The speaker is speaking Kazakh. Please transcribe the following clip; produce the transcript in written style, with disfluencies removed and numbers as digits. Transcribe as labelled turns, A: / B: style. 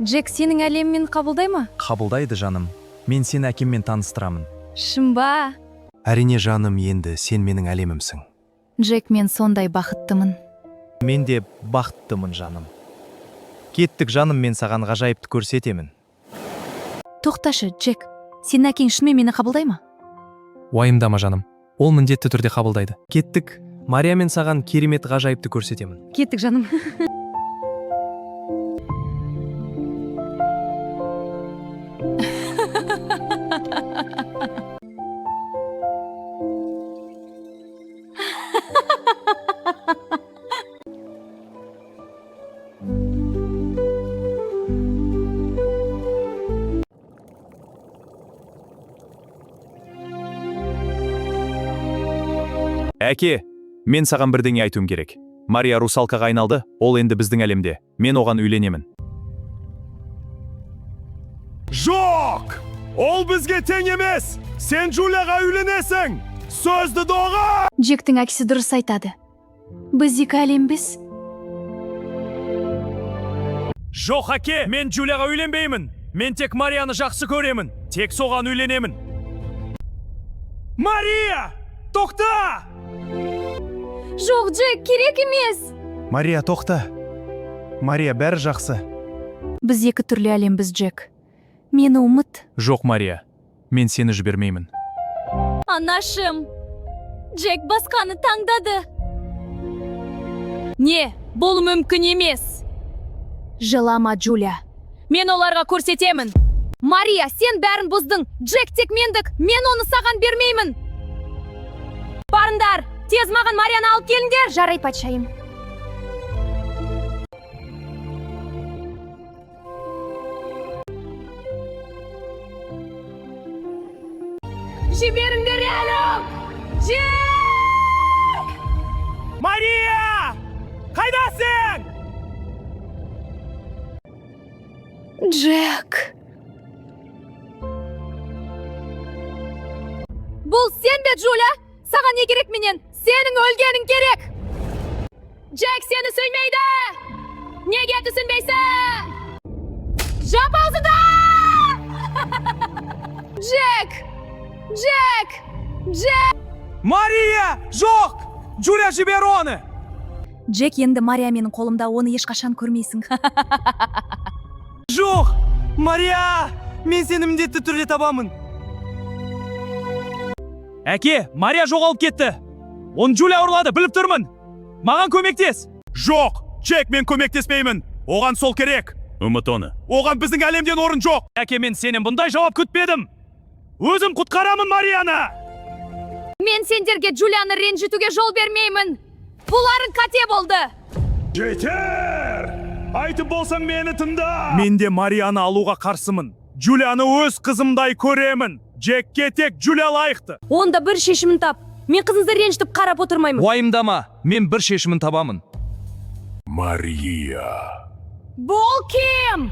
A: Джек сенің әлеммен қабылдай ма?
B: Қабылдайды, жаным. Мен сені әкеммен таныстырамын.
A: Шын ба?
C: Әрине, жаным, енді сен менің әлемімсің.
A: Джек, мен сондай бақыттымын.
B: Мен де бақыттымын, жаным. Кеттік, жаным, мен саған ғажайыпты көрсетемін.
A: Тоқташы, Джек. Сенің әкең шынымен мені қабылдай ма?
D: Уайымдама, жаным. Ол міндетті түрде қабылдайды.
B: Кеттік, Мария, мен саған керемет ғажайыпты көрсетемін.
A: Кеттік, жаным.
E: Әке, мен саған бірдеңе айтуым керек. Мария русалкаға айналды, ол енді біздің әлемде. Мен оған үйленемін.
F: Жоқ! Ол бізге тең емес! Сен Джулияға үйленесің! Сөзді доға!
A: Джектің әкесі дұрыс айтады. Біз екі әлембіз.
F: Жоқ, әке, мен Джулияға үйленбеймін. Мен тек Марияны жақсы көремін. Тек соған үйленемін. Мария! Тоқта!
A: Жоқ, Джек, керек емес.
C: Мария, тоқта. Мария, бәрі жақсы.
A: Біз екі түрлі әлембіз, Джек. Мені ұмыт.
E: Жоқ, Мария, мен сені жібермеймін.
A: Анашым. Джек басқаны таңдады. Не, бұл мүмкін емес. Жылама, Джулия. Мен оларға көрсетемін. Мария, сен бәрін бұздың. Джек тек мендік. Мен оны саған бермеймін. Барыңдар, тез маған Марияны алып келіңдер. Жарай, патшайым. Жіберіңдер әлім! Джек!
F: Мария! Қайдасың?
A: Джек! Бұл сен бе, Джуля? Саған не керек менен? Сенің өлгенің керек! Джек сені сүймейді! Неге түсінбейсің? Жап аузыңды! Джек! Джек! Джек!
F: Мария! Жоқ! Джулия, жібер оны!
A: Джек, енді Мария менің қолымда, оны ешқашан көрмейсің.
B: Жоқ! Мария! Мен сені міндетті түрде табамын.
F: Әке, Мария жоғалып кетті. Оны Джулия ұрлады, біліп тұрмын. Маған көмектес. Жоқ, Джек, мен көмектеспеймін. Оған сол керек.
E: Ұмыт оны.
F: Оған біздің әлемден орын жоқ. Әке, мен сенен бұндай жауап күтпедім. Өзім құтқарамын Марияны.
A: Мен сендерге Джулияны ренжітуге жол бермеймін. Бұларың қате болды.
F: Жетер! Айтып болсаң мені тыңда! Мен де Марияны алуға қарсымын. Джулияны өз қызымдай көремін. Джекке тек Джулия лайықты.
A: Онда бір шешімін тап. Мен қызыңызды ренжітіп қарап отырмаймын.
D: Уайымдама, мен бір шешімін табамын.
F: Мария.
A: Бұл кім?